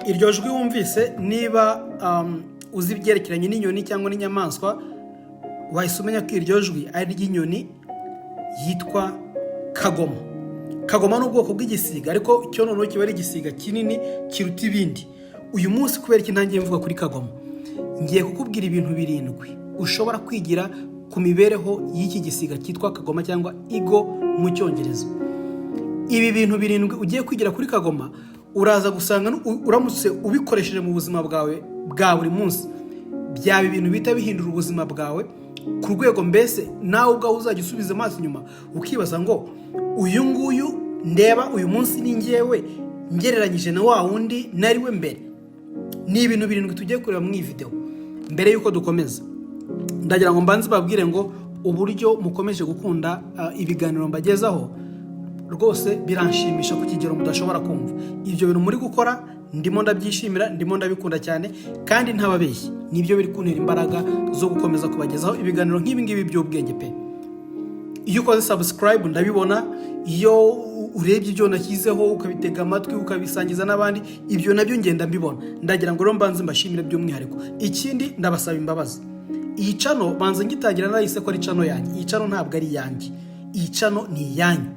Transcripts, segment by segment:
Iryo jwi wumvise, niba uzi ibyerekeranye n'inyoni cyangwa n'inyamaswa, wahise umenya ko iryo jwi ari iry'inyoni yitwa kagoma. Kagoma ni ubwoko bw'igisiga, ariko cyo noneho kiba ari igisiga kinini kiruta ibindi. Uyu munsi, kubera iki ntangiye mvuga kuri kagoma? Ngiye kukubwira ibintu birindwi ushobora kwigira ku mibereho y'iki gisiga cyitwa kagoma, cyangwa eagle mu Cyongereza. Ibi bintu birindwi ugiye kwigira kuri kagoma, uraza gusanga uramutse ubikoresheje mu buzima bwawe bwa buri munsi, byaba ibintu bihita bihindura ubuzima bwawe ku rwego mbese nawe ubwawe uzajya usubiza amaso inyuma ukibaza ngo: "Uyu nguyu ndeba uyu munsi ni ngewe ngereranyije na wa wundi nari we mbere?" Ni ibintu birindwi tugiye kureba muri iyi videwo. Mbere y'uko dukomeza, ndagira ngo mbanze babwire ngo uburyo mukomeje gukunda ibiganiro mbagezaho rwose biranshimisha ku kigero mudashobora kumva. Ibyo bintu muri gukora ndimo ndabyishimira, ndimo ndabikunda cyane, kandi ntababeshyi, nibyo biri kuntera imbaraga zo gukomeza kubagezaho ibiganiro nk'ibi ngibi by'ubwenge pe. Iyo ukoze subscribe ndabibona, iyo urebye ibyo nashyizeho ukabitega amatwi, ukabisangiza n'abandi, ibyo nabyo ngenda mbibona. Ndagira ngo rero mbanze mbashimire by'umwihariko. Ikindi, ndabasaba imbabazi. Iyi channel banza ngitangira narayise ko ari channel yanjye. Iyi channel ntabwo ari iyanjye, iyi channel ni iyanyu.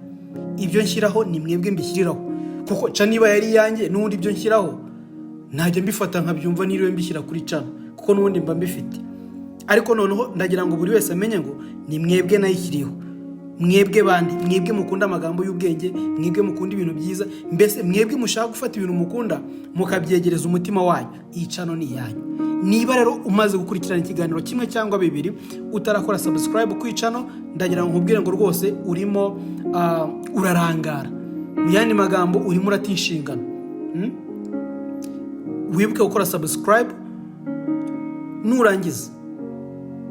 Ibyo nshyiraho ni mwebwe mbishyiriraho, kuko channel niba yari iyanjye, n'ubundi ibyo nshyiraho ntajya mbifata nkabyumva niriwe mbishyira kuri channel, kuko n'ubundi mba mbifite. Ariko noneho ndagira ngo buri wese amenye ngo ni mwebwe nayishyiriyeho, mwebwe bandi, mwebwe mukunda amagambo y'ubwenge, mwebwe mukunda ibintu byiza, mbese mwebwe mushaka gufata ibintu mukunda mukabyegereza umutima wanyu. Iyi channel ni iyanyu. Niba rero umaze gukurikirana ikiganiro kimwe cyangwa bibiri utarakora subscribe ku channel, ndagira ngo nkubwire ngo rwose urimo urarangara. Mu yandi magambo, urimo urata inshingano. Wibuke gukora subscribe. Nurangiza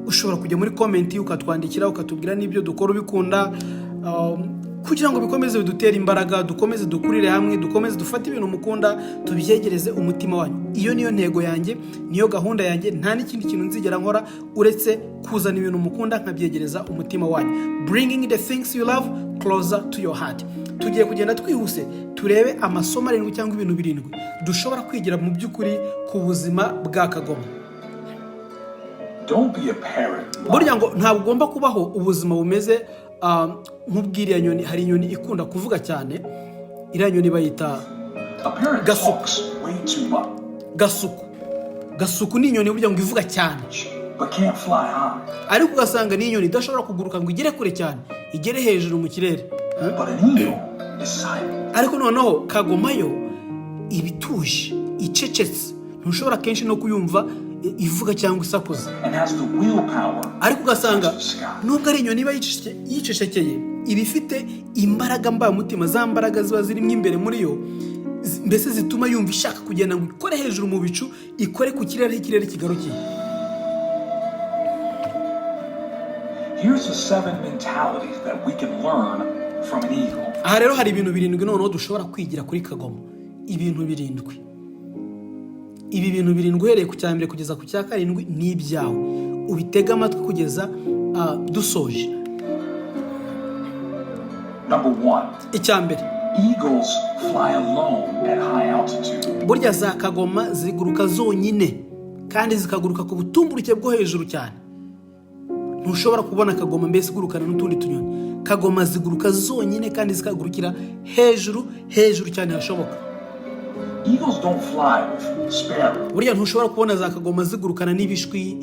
ushobora kujya muri comment ukatwandikira, ukatubwira n'ibyo dukora ubikunda, kugira ngo bikomeze bidutere imbaraga, dukomeze dukurire hamwe, dukomeze dufate ibintu mukunda tubyegereze umutima wanyu. Iyo niyo ntego yanjye, niyo gahunda yanjye. Nta n'ikindi kintu nzigera nkora uretse kuzana ibintu mukunda nkabyegereza umutima wanyu, bringing the things you love closer to your heart. Tugiye kugenda twihuse turebe amasomo arindwi cyangwa ibintu birindwi dushobora kwigira mu by'ukuri ku buzima bwa kagoma. Don't be a parrot. Burya ngo ntabwo ugomba kubaho ubuzima bumeze nk'ubw'iriya nyoni. Hari inyoni ikunda kuvuga cyane, iriya nyoni bayita A parrot Gasuku. talks way too much, gasuku. Gasuku ni inyoni burya ngo ivuga cyane, but can't fly high. Ariko ugasanga ni inyoni idashobora kuguruka ngo igere kure cyane, igere hejuru mu kirere. Huh? But an eagle is silent. Ariko noneho kagoma yo iba ituje, icecetse, ntushobora kenshi no kuyumva ivuga cyangwa isakuza. And has the willpower Ariko ugasanga to touch the sky. nubwo ari inyoni iba yicecekeye, iba ifite imbaraga mbamutima, za mbaraga ziba zirimo imbere muri yo, mbese zituma yumva ishaka kugenda ngo ikore hejuru mu bicu, ikore ku kirere, aho ikirere kigarukiye. Here's the seven mentalities that we can learn from an eagle. Aha rero hari ibintu birindwi noneho dushobora kwigira kuri kagoma. Ibintu birindwi, ibi bintu birindwi uhereye ku cya mbere kugeza ku cya karindwi ni ibyawe, ubitege amatwi kugeza dusoje. Number one, Icya mbere, eagles fly alone at high altitude. Burya za kagoma ziguruka zonyine kandi zikaguruka ku butumburuke bwo hejuru cyane. Ntushobora kubona kagoma mbese igurukana n'utundi tunyoni. Kagoma ziguruka zonyine kandi zikagurukira hejuru hejuru cyane hashoboka. Eagles don't fly with sparrows, Burya ntushobora kubona za kagoma zigurukana n'ibishwi,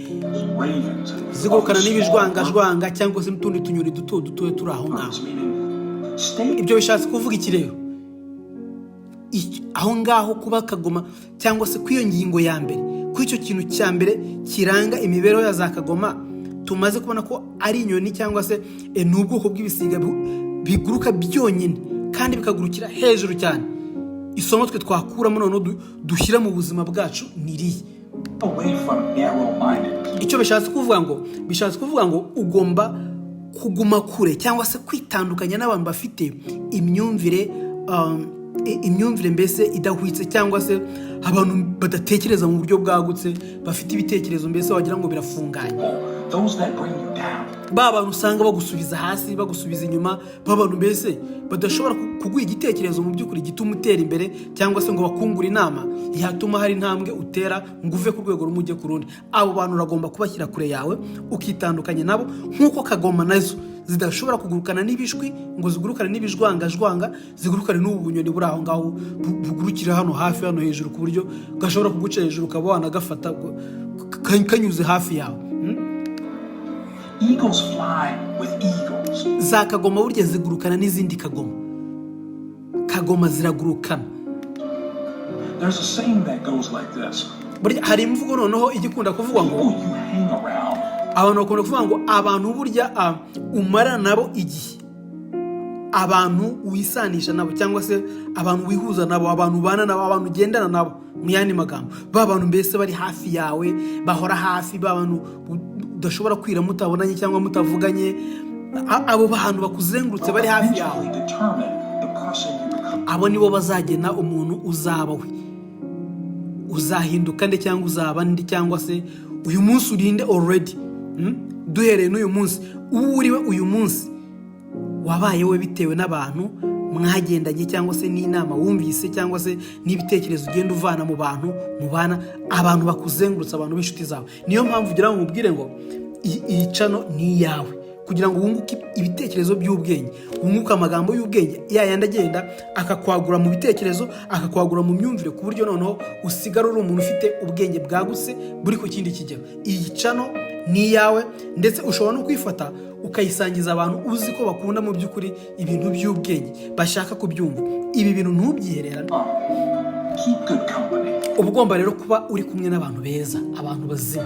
ravens, zigurukana other small n'ibijwangajwanga cyangwa se n'utundi tunyoni duto dutoya turi aho ngaho. birds, meaning stay Ibyo bishatse kuvuga iki rero? Aho ngaho kuba kagoma, cyangwa se kw'iyo ngingo ya mbere, kuri icyo kintu cya mbere kiranga imibereho ya za kagoma, tumaze kubona ko ari inyoni cyangwa se ni ubwoko bw'ibisiga biguruka byonyine kandi bikagurukira hejuru cyane. Isomo twe twakuramo noneho dushyira mu buzima bwacu ni irihe? away from narrow-minded people. Icyo bishatse kuvuga ngo ugomba kuguma kure cyangwa se kwitandukanya n'abantu bafite imyumvire mbese idahwitse, cyangwa se abantu badatekereza mu buryo bwagutse, bafite ibitekerezo mbese wagira ngo birafunganye. Those that bring you down. Ba bantu usanga bagusubiza hasi, bagusubiza inyuma, ba bantu mbese badashobora kuguha igitekerezo mu by'ukuri gituma utera imbere, cyangwa se ngo bakungure inama yatuma hari intambwe utera ngo uve ku rwego rumwe ujye ku rundi, abo bantu uragomba kubashyira kure yawe, ukitandukanya nabo, nk'uko kagoma nazo zidashobora kugurukana n'ibishwi, ngo zigurukane n'ibijwangajwanga, zigurukane n'ubu bunyoni buri aho ngaho bugurukira hano hafi, hano hejuru, ku buryo gashobora kuguca hejuru ukaba wanagafata kanyuze hafi yawe. Eagles fly with eagles. Za kagoma burya zigurukana n'izindi kagoma. Kagoma ziragurukana. There's a saying that goes like this: Burya hari imvugo noneho ijya ikunda kuvugwa ngo People you hang around abantu bakunda kuvuga ngo abantu burya umarana nabo igihe, abantu wisanisha nabo, cyangwa se abantu wihuza nabo, abantu ubana nabo, abantu ugendana nabo, mu yandi magambo ba bantu mbese bari hafi yawe, bahora hafi, ba bantu udashobora kwira mutabonanye cyangwa mutavuganye, abo bantu bakuzengurutse bari hafi yawe, eventually determine the person you become. Abo nibo bazagena umuntu uzaba we, uzahinduka nde cyangwa uzaba ndi, cyangwa se uyu munsi urinde already. Duhereye n'uyu munsi, uwo uriwe uyu munsi wabaye we bitewe n'abantu mwagendanye, cyangwa se n'inama wumvise, cyangwa se n'ibitekerezo ugenda uvana mu bantu mubana, abantu bakuzengurutse, abantu b'inshuti zawe. Niyo mpamvu ugira ngo mubwire ngo iyi channel ni iyawe kugira ngo wunguke ibitekerezo by'ubwenge, wunguke amagambo y'ubwenge, ya yandi agenda akakwagura mu bitekerezo, akakwagura mu myumvire, ku buryo noneho usigara uri umuntu ufite ubwenge bwagutse buri ku kindi kigero. Iyi channel ni iyawe, ndetse ushobora no kuyifata ukayisangiza abantu uzi ko bakunda mu by'ukuri ibintu by'ubwenge, bashaka kubyumva. Ibi bintu ntubyihererane. Keep good company. Uba ugomba rero kuba uri kumwe n'abantu beza, abantu bazima.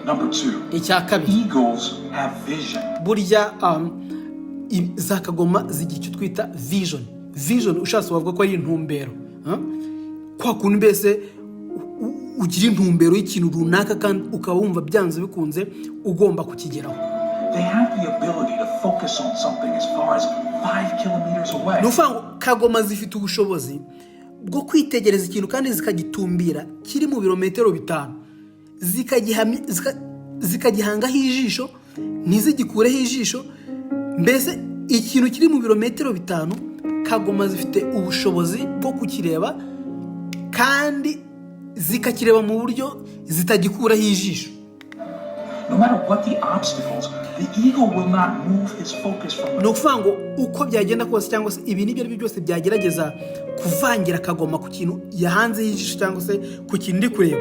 Number two, Icya kabiri, eagles have vision. burya za kagoma zigira icyo twita vision. Vision ushatse wavuga ko ari intumbero, huh? Kwa kuntu mbese ugira intumbero y'ikintu runaka kandi ukaba wumva byanze bikunze ugomba kukigeraho. They have the ability to focus on something as far as 5 kilometers away. Ni ukuvuga ngo kagoma zifite ubushobozi bwo kwitegereza ikintu kandi zikagitumbira kiri mu birometero 5, zikagihangaho ijisho, ntizigikureho ijisho. Mbese ikintu kiri mu birometero 5, kagoma zifite ubushobozi bwo kukireba kandi zikakireba mu buryo zitagikuraho ijisho. No matter what the obstacles, the eagle will not move his focus from Ni ukuvuga ngo uko byagenda kose, cyangwa se ibintu ibyo ari byo byose byagerageza kuvangira akagoma ku kintu yahanzeho ijisho cyangwa se ku kintu iri kureba,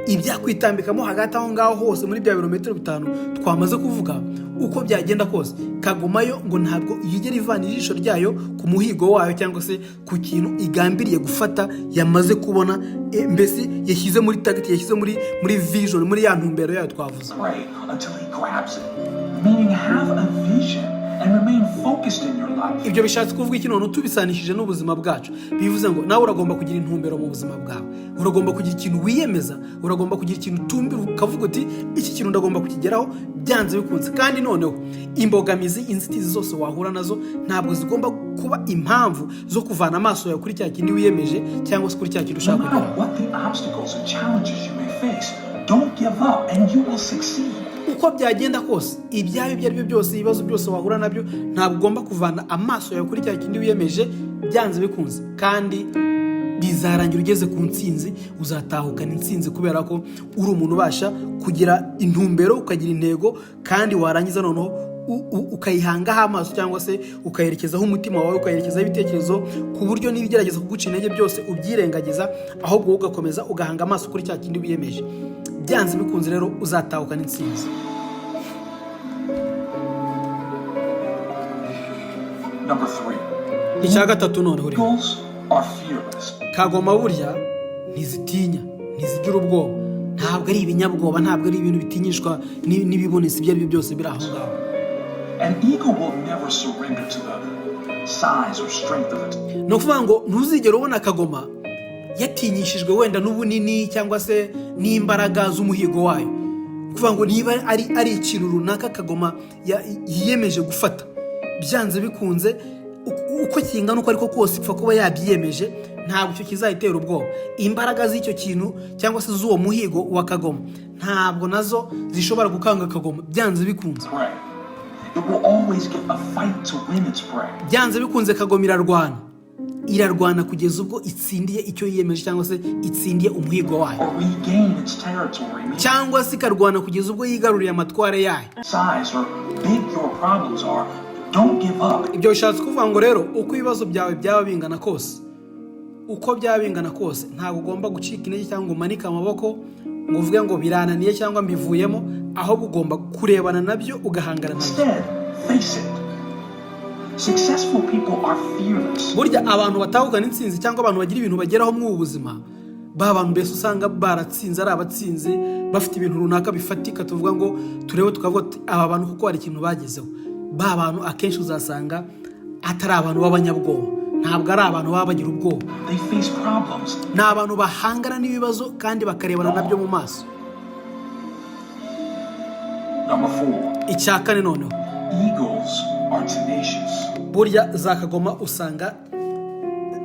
ibyakwitambikamo hagati aho ngaho hose muri bya birometero 5 twamaze kuvuga, uko byagenda kose kagoma yo ngo ntabwo yigera ivana ijisho ryayo ku muhigo wayo, cyangwa se ku kintu igambiriye gufata, yamaze kubona, mbese yashyize muri target, yashyize muri vision, muri ya ntumbero yayo twavuze. prey until he grabs it. Meaning, have a vision and remain focused in your life. Ibyo bishatse kuvuga iki? None tubisanishije n'ubuzima bwacu, bivuze ngo nawe uragomba kugira intumbero mu buzima bwawe, uragomba kugira ikintu wiyemeza, uragomba kugira ikintu utumbira ukavuga uti: "Iki kintu ndagomba kukigeraho byanze bikunze." Kandi noneho imbogamizi, inzitizi zose wahura nazo ntabwo zigomba kuba impamvu zo kuvana amaso yawe kuri cya kindi wiyemeje, cyangwa se kuri cya kintu No ushaka matter kugeraho. what the obstacles and challenges you may face, don't give up and you will succeed. Uko byagenda kose, ibyaba ibyo ari byo byose, ibibazo byose wahura nabyo, ntabwo ugomba kuvana amaso yawe kuri cya kindi wiyemeje. Byanze bikunze kandi bizarangira ugeze ku ntsinzi, uzatahukana intsinzi kubera ko uri umuntu ubasha kugira intumbero, ukagira intego, kandi warangiza noneho ukayihangaho amaso, cyangwa se ukayerekezaho umutima wawe, ukayerekezaho ibitekerezo, ku buryo n'ibigerageza kuguca intege byose ubyirengagiza, ahubwo wowe ugakomeza ugahanga amaso kuri cya kindi wiyemeje. Byanze bikunze rero uzatahukana intsinzi. Number three, Icya gatatu noneho rero, eagles are fearless. Kagoma burya ntizitinya, ntizigira ubwoba, ntabwo ari ibinyabwoba, ntabwo ari ibintu bitinyishwa n'ibibonetse ibyo ari byo byose biri aho ngaho. An eagle will never surrender to the size or strength of it. Ni ukuvuga ngo ntuzigere ubona akagoma yatinyishijwe wenda n'ubunini cyangwa se n'imbaraga z'umuhigo wayo. Ni ukuvuga ngo niba ari ikintu runaka kagoma yiyemeje gufata, byanze bikunze uko kingana uko ariko kose, ipfa kuba yabyiyemeje, ntabwo icyo kizayitera ubwoba. Imbaraga z'icyo kintu cyangwa se z'uwo muhigo wa kagoma Ntabwo nazo zishobora gukanga kagoma byanze bikunze. Prey. It will always get a fight to win its prey. Byanze bikunze kagoma irarwana, irarwana kugeza ubwo itsindiye icyo yiyemeje cyangwa se itsindiye umuhigo wayo, or regain its territory, meaning cyangwa se ikarwana kugeza ubwo yigaruriye amatware yayo. size or big your problems are, don't give up. Ibyo bishatse kuvuga ngo rero, uko ibibazo byawe byaba bingana kose, uko byaba bingana kose, ntabwo ugomba gucika intege cyangwa ngo umanike amaboko ngo uvuge ngo birananiye cyangwa mbivuyemo, ahubwo ugomba kurebana nabyo, ugahangana nabyo. Instead, face it. Successful people are fearless. Burya abantu batahukana intsinzi cyangwa abantu bagira ibintu bageraho muri ubu buzima, ba bantu mbese usanga baratsinze, ari abatsinzi, bafite ibintu runaka bifatika, tuvuga ngo turebe tukavuga tuti aba bantu kuko hari ikintu bagezeho, ba bantu akenshi uzasanga atari abantu b'abanyabwoba, ntabwo ari abantu baba bagira ubwoba. They face problems. Ni abantu bahangana n'ibibazo kandi bakarebana nabyo mu maso. Number four, Icya kane noneho, eagles are tenacious. Burya za kagoma usanga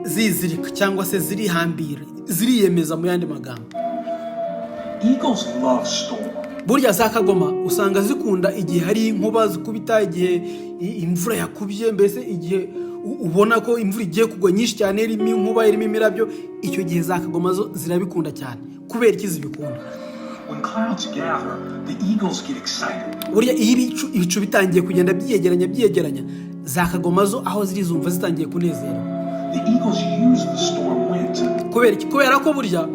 zizirika cyangwa se zirihambira, ziriyemeza mu yandi magambo. Eagles love storm. Burya za kagoma usanga zikunda igihe hari inkuba zikubita, igihe imvura yakubye, mbese igihe ubona ko imvura igiye kugwa nyinshi cyane, irimo inkuba, irimo imirabyo. Icyo gihe za kagoma zo zirabikunda cyane. Kubera iki zibikunda? When clouds gather, the eagles get excited. Burya iyo ibicu bitangiye kugenda byiyegeranya byiyegeranya, za kagoma zo aho ziri zumva zitangiye kunezerwa. The eagles use the storm wind to Kubera iki? Kubera ko burya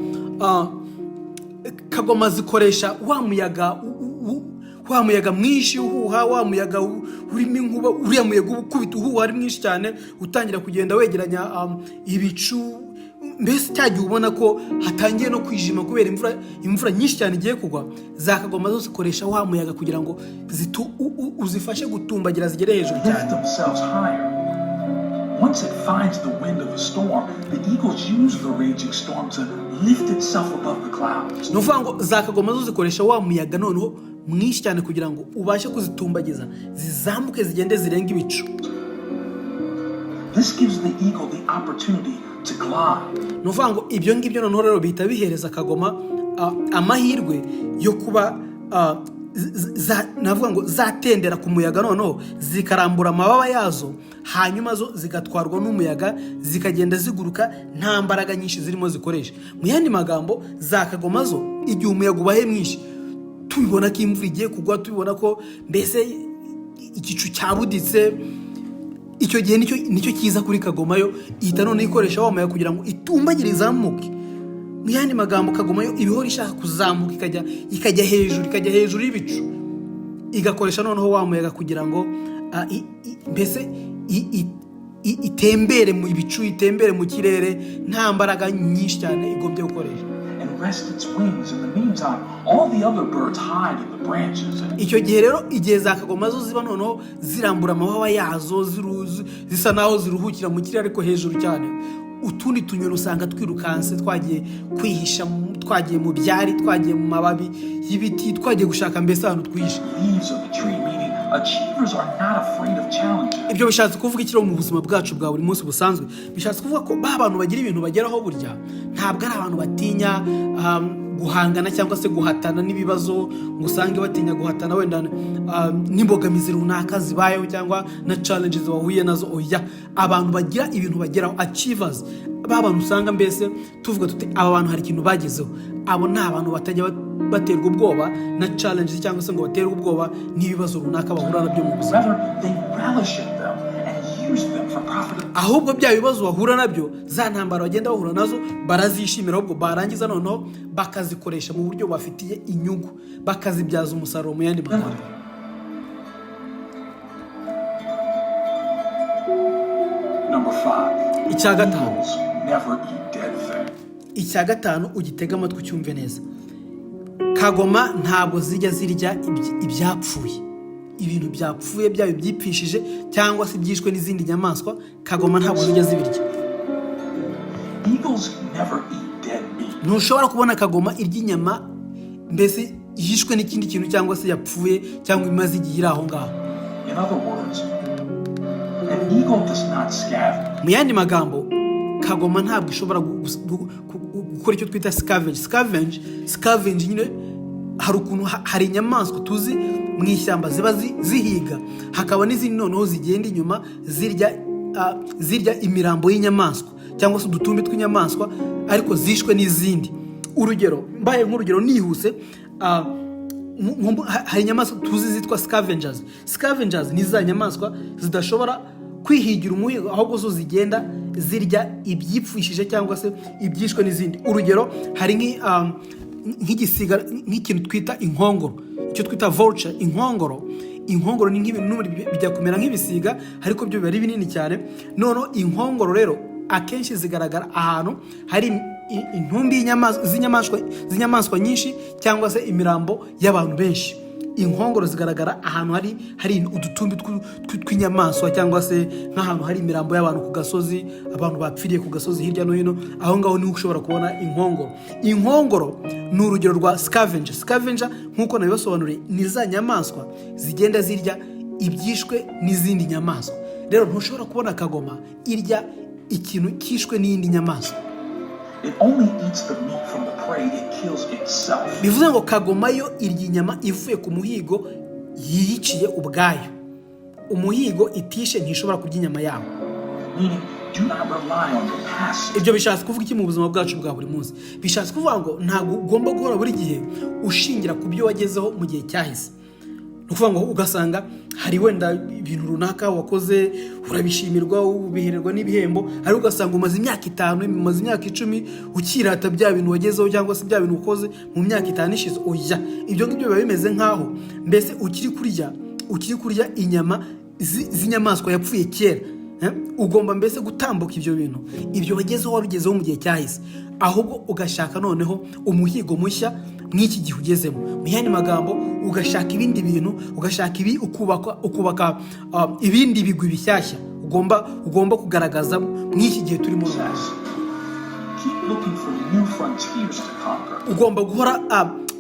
kagoma zikoresha wa muyaga mwinshi uhuha, wa muyaga urimo inkuba, uriya muyaga uba ukubita uhuha ari mwinshi cyane, utangira kugenda wegeranya ibicu. Mbese cya gihe ubona ko hatangiye no kwijima kubera imvura nyinshi cyane igiye kugwa, za kagoma zo zikoresha wa muyaga kugira ngo uzifashe gutumbagira zigere hejuru cyane. lift themselves higher. Once it finds the wind of a storm, the eagles use the raging storm to lift itself above the clouds. Ni ukuvuga ngo za kagoma zo zikoresha wa muyaga noneho mwinshi cyane kugira ngo ubashe kuzitumbagiza, zizamuke, zigende zirenga ibicu. This gives the eagle the opportunity to glide. Ni ukuvuga ngo ibyo ngibyo noneho rero bihita bihereza kagoma amahirwe yo kuba navuga ngo zatendera ku muyaga, noneho zikarambura amababa yazo, hanyuma zo zigatwarwa n'umuyaga, zikagenda ziguruka nta mbaraga nyinshi zirimo zikoresha. Mu yandi magambo, za kagoma zo igihe umuyaga ubaye mwinshi, tubibona ko imvura igiye kugwa, tubibona ko mbese igicu cyabuditse, icyo gihe nicyo cyiza kuri kagoma. Yo ihita noneho ikoresha wa muyaga kugira ngo itumbagire, izamuke. Mu yandi magambo, kagoma yo ibihora ishaka kuzamuka, ikajya hejuru, ikajya hejuru y'ibicu, igakoresha noneho wa muyaga kugira ngo mbese itembere mu bicu, itembere mu kirere nta mbaraga nyinshi cyane igombye gukoresha. And rest its wings. In the meantime, all the other birds hide in the branches and Icyo gihe rero, igihe za kagoma zo ziba noneho zirambura amababa yazo, zisa naho ziruhukira mu kirere ariko hejuru cyane, utundi tunyoni usanga twirukanse, twagiye kwihisha, twagiye mu byari, twagiye mu mababi y'ibiti, twagiye gushaka mbese ahantu twihisha. leaves of the tree, meaning achievers are not afraid of challenges. Ibyo bishatse kuvuga iki rero mu buzima bwacu bwa buri munsi busanzwe? Bishatse kuvuga ko ba bantu bagira ibintu bageraho burya ntabwo ari abantu batinya guhangana cyangwa se guhatana n'ibibazo, ngo usange batinya guhatana wenda n'imbogamizi runaka zibayeho cyangwa na challenges bahuye nazo. Oya, abantu bagira ibintu bageraho, achievers, ba bantu usanga mbese tuvuga tuti aba bantu hari ikintu bagezeho, abo ni abantu batajya baterwa ubwoba na challenges cyangwa se ngo baterwe ubwoba n'ibibazo runaka bahura nabyo mu buzima. Rather, they relish in them and use them for profitability. Ahubwo bya bibazo bahura nabyo, za ntambara bagenda bahura nazo, barazishimira, ahubwo barangiza noneho bakazikoresha mu buryo bafitiye inyungu, bakazibyaza umusaruro mu yandi magambo. Number five, Icya gatanu. eagles never eat dead things. Icya gatanu, ugitega amatwi ucyumve neza: kagoma ntabwo zijya zirya ibyapfuye, ibintu byapfuye, byaba ibyipfishije cyangwa se ibyishwe n'izindi nyamaswa, kagoma ntabwo zijya zibirya. Eagles never eat dead meat. Ntushobora kubona kagoma irya inyama mbese yishwe n'ikindi kintu cyangwa se yapfuye cyangwa imaze igihe iri aho ngaho. In other words, an eagle does not scavenge. Mu yandi magambo, kagoma ntabwo ishobora gukora icyo twita scavenge. Scavenge nyine Hari ukuntu hari inyamaswa tuzi mu ishyamba ziba zihiga, hakaba n'izindi noneho zigenda inyuma zirya imirambo y'inyamaswa cyangwa se udutumbi tw'inyamaswa ariko zishwe n'izindi. Urugero, mbaye nk'urugero nihuse, hari inyamaswa tuzi zitwa scavengers. Scavengers ni za nyamaswa zidashobora kwihigira umuhigo, ahubwo zo zigenda zirya ibyipfushije cyangwa se ibyishwe n'izindi. Urugero, hari nk'igisiga, nk'ikintu twita inkongoro, icyo twita vulture, inkongoro. Inkongoro ni nk'ibintu n'ubundi bijya kumera nk'ibisiga, ariko byo biba ari binini cyane. Noneho inkongoro rero akenshi zigaragara ahantu hari intumbi z'inyamaswa nyinshi cyangwa se imirambo y'abantu benshi. Inkongoro zigaragara ahantu hari udutumbi tw'inyamaswa cyangwa se nk'ahantu hari imirambo y'abantu ku gasozi, abantu bapfiriye ku gasozi hirya no hino. Aho ngaho niho ushobora kubona inkongoro. Inkongoro ni urugero rwa scavenger. Scavenger, nk'uko nabibasobanuriye, ni za nyamaswa zigenda zirya ibyishwe n'izindi nyamaswa. Rero ntushobora kubona kagoma irya ikintu cyishwe n'iyindi nyamaswa. It only eats the meat from the prey it kills itself. Bivuze ngo kagoma yo irya inyama ivuye ku muhigo yiyiciye ubwayo. Umuhigo itishe ntishobora kurya inyama yawo. Meaning, do not rely on your past. Ibyo bishatse kuvuga iki mu buzima bwacu bwa buri munsi? Bishatse kuvuga ngo ntabwo ugomba guhora buri gihe ushingira ku byo wagezeho mu gihe cyahise. Ni ukuvuga ngo ugasanga hari wenda ibintu runaka wakoze, urabishimirwa, ubihererwa n'ibihembo, ariko ugasanga umaze imyaka 5, umaze imyaka 10 ukirata bya bintu wagezeho cyangwa se bya bintu ukoze mu myaka 5 ishize. Oya, ibyo ngibyo biba bimeze nk'aho mbese ukiri kurya inyama z'inyamaswa yapfuye kera. Ugomba mbese gutambuka ibyo bintu. Ibyo wagezeho wabigezeho mu gihe cyahise, ahubwo ugashaka noneho umuhigo mushya mw'iki gihe ugezemo. Mu yandi magambo, ugashaka ibindi bintu, ugashaka ibi, ukubaka ibindi bigwi bishyashya ugomba kugaragaza mw'iki gihe turimo noneho. Success. Keep looking for new frontiers to conquer. Ugomba guhora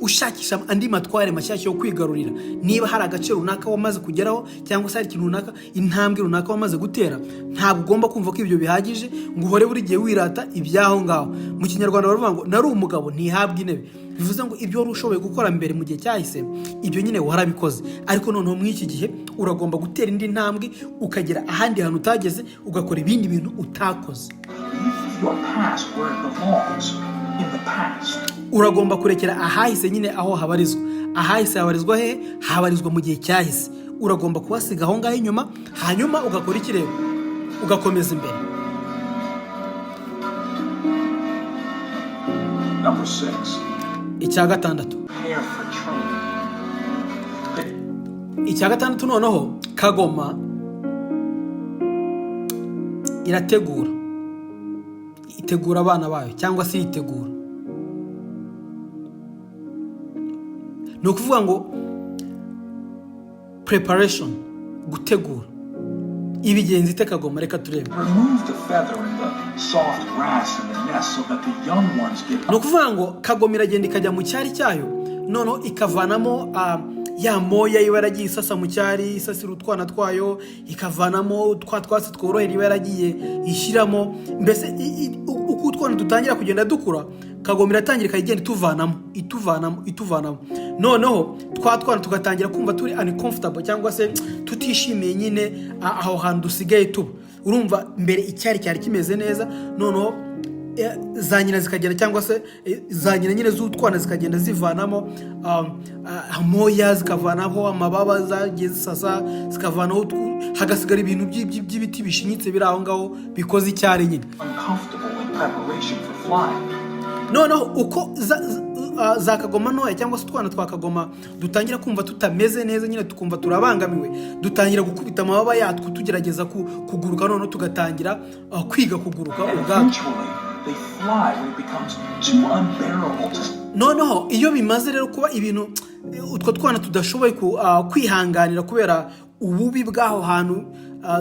ushakisha andi matware mashyashya yo kwigarurira. Niba hari agace runaka wamaze kugeraho cyangwa se hari ikintu runaka, intambwe runaka wamaze gutera, ntabwo ugomba kumva ko ibyo bihagije ngo uhore buri gihe wirata iby'aho ngaho. Mu Kinyarwanda baravuga ngo nari umugabo ntihabwa intebe. Bivuze ngo ibyo wari ushoboye gukora mbere mu gihe cyahise, ibyo nyine warabikoze, ariko noneho muri iki gihe uragomba gutera indi ntambwe, ukagera ahandi hantu utageze, ugakora ibindi bintu utakoze. Leave your past where it belongs, in the past. Uragomba kurekera ahahise nyine aho habarizwa. Ahahise habarizwa hehe? Habarizwa mu gihe cyahise. Uragomba kuhasiga aho ngaho inyuma, hanyuma ugakora iki rero? Ugakomeza imbere. Number six, Icya gatandatu. prepare for training. Icya gatandatu noneho, kagoma irategura, itegura abana bayo cyangwa se iritegura. Ni ukuvuga ngo preparation, gutegura. Ibigenza ite kagoma? Reka turebe. Remove the feather and the soft grass in the nest so that the young ones get Ni ukuvuga ngo kagoma iragenda ikajya mu cyari cyayo, noneho ikavanamo ya moya iba yaragiye isasa mu cyari, isasira utwana twayo, ikavanamo twa twatsi tworohera iba yaragiye ishyiramo. Mbese uko utwana dutangira kugenda dukura, kagoma iratangira ikajya igenda ituvanamo, ituvanamo, ituvanamo. Noneho twa twana tugatangira kumva turi uncomfortable cyangwa se tutishimiye nyine aho hantu dusigaye tuba. Urumva mbere icyari cyari kimeze neza, noneho za nyina zikagenda, cyangwa se za nyina nyine z'utwana zikagenda zivanamo amoya, zikavanaho amababa zagiye zisasa, zikavanaho hagasigara ibintu by'ibiti bishinyitse biri aho ngaho bikoze icyari nyine. uncomfortable in preparation for flying. Noneho uko za kagoma ntoya cyangwa se utwana twa kagoma dutangira kumva tutameze neza nyine, tukumva turabangamiwe, dutangira gukubita amababa yatwo tugerageza kuguruka. Noneho tugatangira kwiga kuguruka And ubwatwo. eventually, they fly when it becomes too unbearable to Noneho iyo bimaze rero kuba ibintu utwo twana tudashoboye kwihanganira kubera ububi bw'aho hantu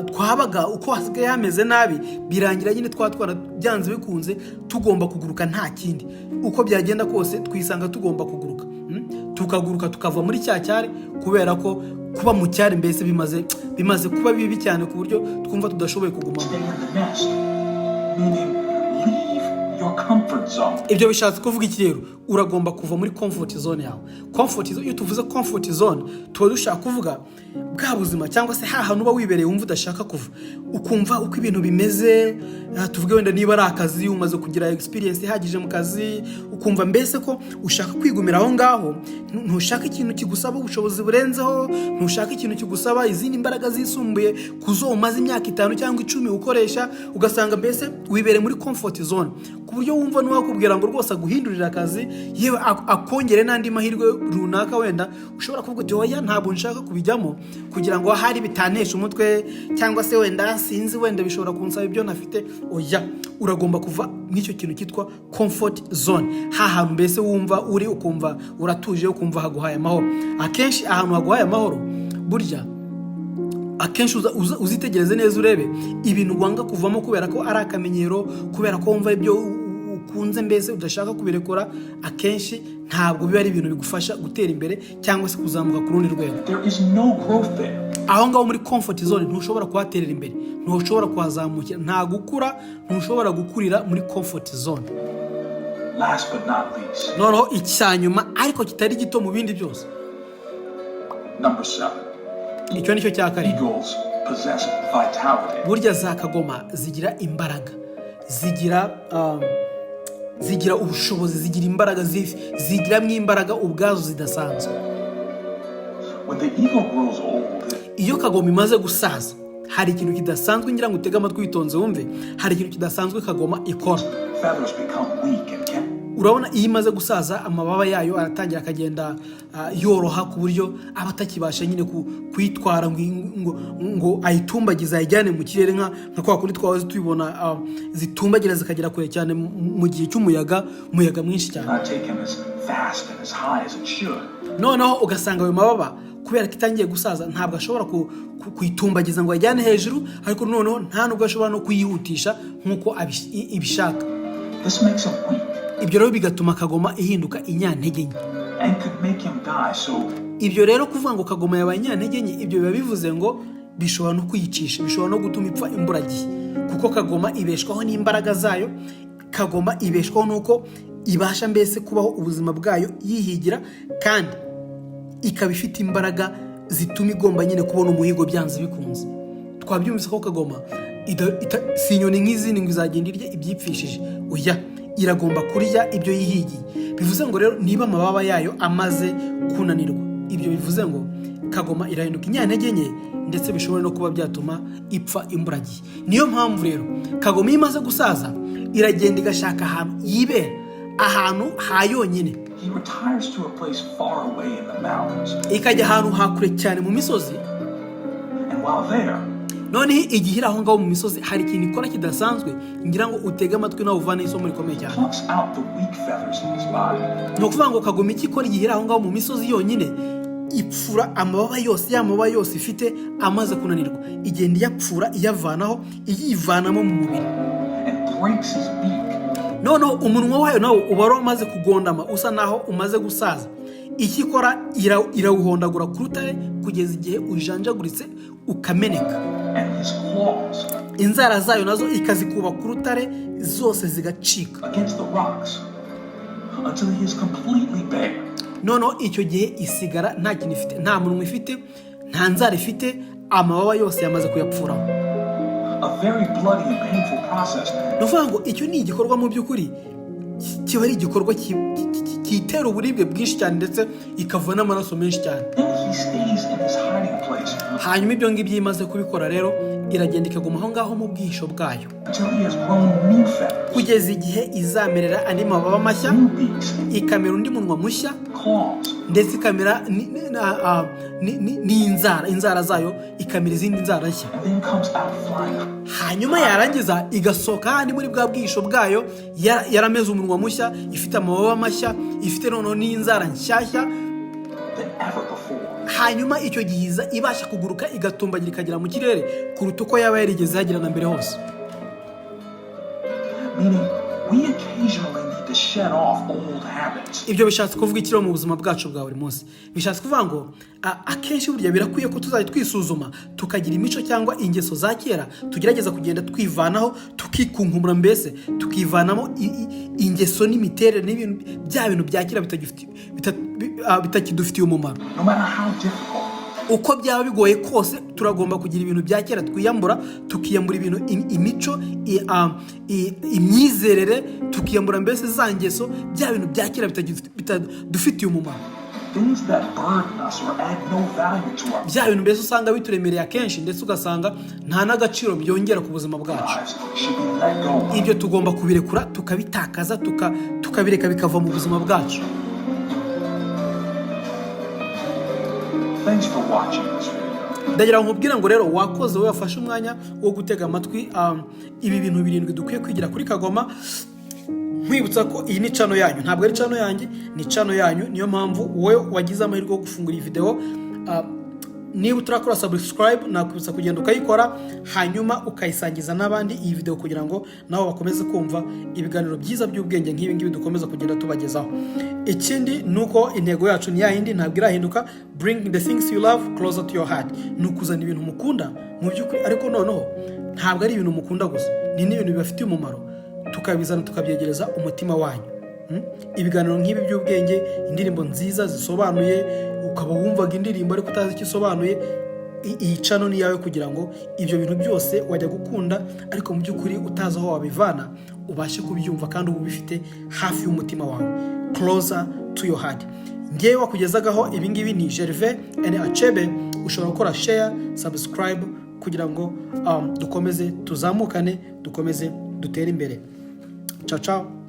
twabaga, uko hasigaye hameze nabi, birangira nyine twa twana byanze bikunze tugomba kuguruka. Nta kindi, uko byagenda kose twisanga tugomba kuguruka. Tukaguruka tukava muri cya cyari, kubera ko kuba mu cyari mbese bimaze kuba bibi cyane ku buryo twumva tudashoboye kugumamo. stay in the nest. Meaning, leave your comfort zone. Ibyo bishatse kuvuga iki rero? Uragomba kuva muri comfort zone yawe. Comfort zone, iyo tuvuze comfort zone, tuba dushaka kuvuga bwa buzima cyangwa se ha hantu uba wibereye, wumva udashaka kuva, ukumva uko ibintu bimeze. Tuvuge wenda niba ari akazi, umaze kugira experience ihagije mu kazi, ukumva mbese ko ushaka kwigumira aho ngaho, ntushaka ikintu kigusaba ubushobozi burenzeho, ntushaka ikintu kigusaba izindi mbaraga zisumbuye ku zo umaze imyaka 5 cyangwa 10 ukoresha, ugasanga mbese wibereye muri comfort zone, ku buryo wumva n'uwakubwira ngo rwose aguhindurire akazi, yewe akongere n'andi mahirwe runaka wenda, ushobora kuvuga uti: "Oya, ntabwo nshaka kubijyamo, kugira ngo ahari bitanesha umutwe, cyangwa se wenda sinzi, wenda bishobora kunsaba ibyo ntafite." Oya, uragomba kuva mw'icyo kintu cyitwa comfort zone, ha hantu mbese wumva uri, ukumva uratuje, ukumva haguhaye amahoro. Akenshi ahantu haguhaye amahoro, burya akenshi uzitegereze neza urebe ibintu wanga kuvamo kubera ko ari akamenyero, kubera ko wumva ibyo ukunze, mbese udashaka kubirekura, akenshi ntabwo biba ari ibintu bigufasha gutera imbere cyangwa se kuzamuka ku rundi rwego. There is no growth there. Aho ngaho muri comfort zone ntushobora kuhaterera imbere, ntushobora kuhazamukira, nta gukura, ntushobora gukurira muri comfort zone. Last but not least, Noneho icya nyuma ariko kitari gito mu bindi byose, number seven, icyo nicyo cya karindwi. Eagles possess vitality. Burya za kagoma zigira imbaraga, zigira ubushobozi, zigira imbaraga, zigiramo imbaraga ubwazo zidasanzwe. When the eagle grows old, it Iyo kagoma imaze gusaza, hari ikintu kidasanzwe ngira ngo utege amatwi witonze wumve. Hari ikintu kidasanzwe kagoma ikora. Feathers become weak and can Urabona iyo imaze gusaza, amababa yayo aratangira akagenda yoroha, ku buryo aba atakibasha nyine kuyitwara ngo ayitumbagize, ayijyane mu kirere nka kwa kundi twahoze tubibona zitumbagira zikagera kure cyane mu gihe cy'umuyaga, umuyaga mwinshi cyane. Not take him as fast and as high as it should. Noneho ugasanga ayo mababa, kubera ko itangiye gusaza, ntabwo ashobora kuyitumbagiza ngo ayijyane hejuru, ariko noneho nta nubwo ashobora no kuyihutisha nk'uko ibishaka. This makes him weak Ibyo rero bigatuma kagoma ihinduka inyantege nke and could make him die. So Ibyo rero, kuvuga ngo kagoma yabaye inyantege nke, ibyo biba bivuze ngo bishobora no kuyicisha, bishobora no gutuma ipfa imburagihe, kuko kagoma ibeshwaho n'imbaraga zayo. Kagoma ibeshwaho n'uko ibasha mbese kubaho ubuzima bwayo yihigira, kandi ikaba ifite imbaraga zituma igomba nyine kubona umuhigo byanze bikunze. Twabyumvise ko kagoma si inyoni nk'izindi ngo izagenda irya ibyipfishije. Oya, iragomba kurya ibyo yihigiye. Bivuze ngo rero niba amababa yayo amaze kunanirwa, ibyo bivuze ngo kagoma irahinduka inyantege nke, ndetse bishobora no kuba byatuma ipfa imburagihe. Niyo mpamvu rero kagoma iyo imaze gusaza iragenda igashaka ahantu yibera, ahantu ha yonyine. He retires to a place far away in the mountains. Ikajya ahantu ha kure cyane mu misozi. And while there, Noneho igihe iri aho ngaho mu misozi, hari ikintu ikora kidasanzwe ngira ngo utege amatwi nawe uvane isomo rikomeye cyane. Plucks out the weak feathers in his body. Ni ukuvuga ngo kagoma icyo ikora igihe iri aho ngaho mu misozi yonyine, ipfura amababa yose, ya mababa yose ifite amaze kunanirwa, igenda iyapfura, iyavanaho, iyivanamo mu mubiri. And breaks his beak. Noneho umunwa wayo nawo uba wari umaze kugondama, usa naho umaze gusaza. Icyo ikora, irawuhondagura ku rutare kugeza igihe ujanjaguritse ukameneka. And his claws Inzara zayo nazo ikazikuba ku rutare, zose zigacika. Against the rocks until he is completely bare. Noneho icyo gihe isigara nta kintu ifite, nta munwa ifite, nta nzara ifite, amababa yose yamaze kuyapfuraho. A very bloody and painful process. Ni ukuvuga ngo icyo ni igikorwa mu by'ukuri kiba ari igikorwa kitera uburibwe bwinshi cyane, ndetse ikava n'amaraso menshi cyane. Then he stays in his hiding place Hanyuma ibyo ngibyo iyo imaze kubikora rero, iragenda ikaguma aho ngaho mu bwihisho bwayo until he has grown new feathers, kugeza igihe izamerera andi mababa mashya, new beaks, ikamera undi munwa mushya, claws, ndetse ikamera n'inzara, inzara zayo ikamera izindi nzara nshya. And then comes out flying Hanyuma yarangiza igasohoka handi muri bwa bwihisho bwayo, yarameze umunwa mushya, ifite amababa mashya, ifite noneho n'inzara nshyashya than ever before. Hanyuma icyo gihe iza ibasha kuguruka, igatumbagira, ikagera mu kirere kuruta uko yaba yarigeze ihagera na mbere hose. Meaning, we occasionally need to shed off old habits. Ibyo bishatse kuvuga iki rero mu buzima bwacu bwa buri munsi? Bishatse kuvuga ngo akenshi burya birakwiye ko tuzajya twisuzuma, tukagira imico cyangwa ingeso za kera tugerageza kugenda twivanaho, tukikunkumura, mbese tukivanamo ingeso n'imiterere n'ibintu, bya bintu bya kera bitakidufitiye umumaro. No matter how difficult, Uko byaba bigoye kose, turagomba kugira ibintu bya kera twiyambura, tukiyambura ibintu, imico, imyizerere, tukiyambura mbese za ngeso, bya bintu bya kera bitadufitiye umumaro. Things that burden us or add no value to our Bya bintu mbese usanga bituremereye akenshi, ndetse ugasanga nta n'agaciro byongera ku buzima bwacu, lives should be let go of. ibyo tugomba kubirekura, tukabitakaza, tukabireka bikava mu buzima bwacu. Thanks for watching this video. Ndagira ngo nkubwire ngo rero wakoze wowe wafashe umwanya wo gutega amatwi ibi bintu birindwi dukwiye kwigira kuri Kagoma. Nkwibutsa ko iyi ni channel yanyu, ntabwo ari channel yanjye, ni channel yanyu. Niyo mpamvu wowe wagize amahirwe yo gufungura iyi video, niba utarakora subscribe, nakwibutsa kugenda ukayikora, hanyuma ukayisangiza n'abandi iyi video kugira ngo nabo bakomeze kumva ibiganiro byiza by'ubwenge nk'ibi ngibi dukomeza kugenda tubagezaho. Ikindi ni uko intego yacu ni yayindi, ntabwo irahinduka: bring the things you love closer to your heart. Ni ukuzana ibintu mukunda mu by'ukuri, ariko noneho ntabwo ari ibintu mukunda gusa, ni n'ibintu bibafitiye umumaro, tukabizana tukabyegereza umutima wanyu. Ibiganiro nk'ibi by'ubwenge, indirimbo nziza zisobanuye, ukaba wumvaga indirimbo ariko utazi icyo isobanuye, iyi channel ni iyawe kugira ngo ibyo bintu byose wajya gukunda ariko mu by'ukuri utazi aho wabivana ubashe kubyumva kandi uba ubifite hafi y'umutima wawe, closer to your heart. Ngewe wakugezagaho ibi ngibi ni Gervais N Achebe. Ushobora gukora share, subscribe kugira ngo dukomeze tuzamukane, dukomeze dutere imbere. Ciao ciao.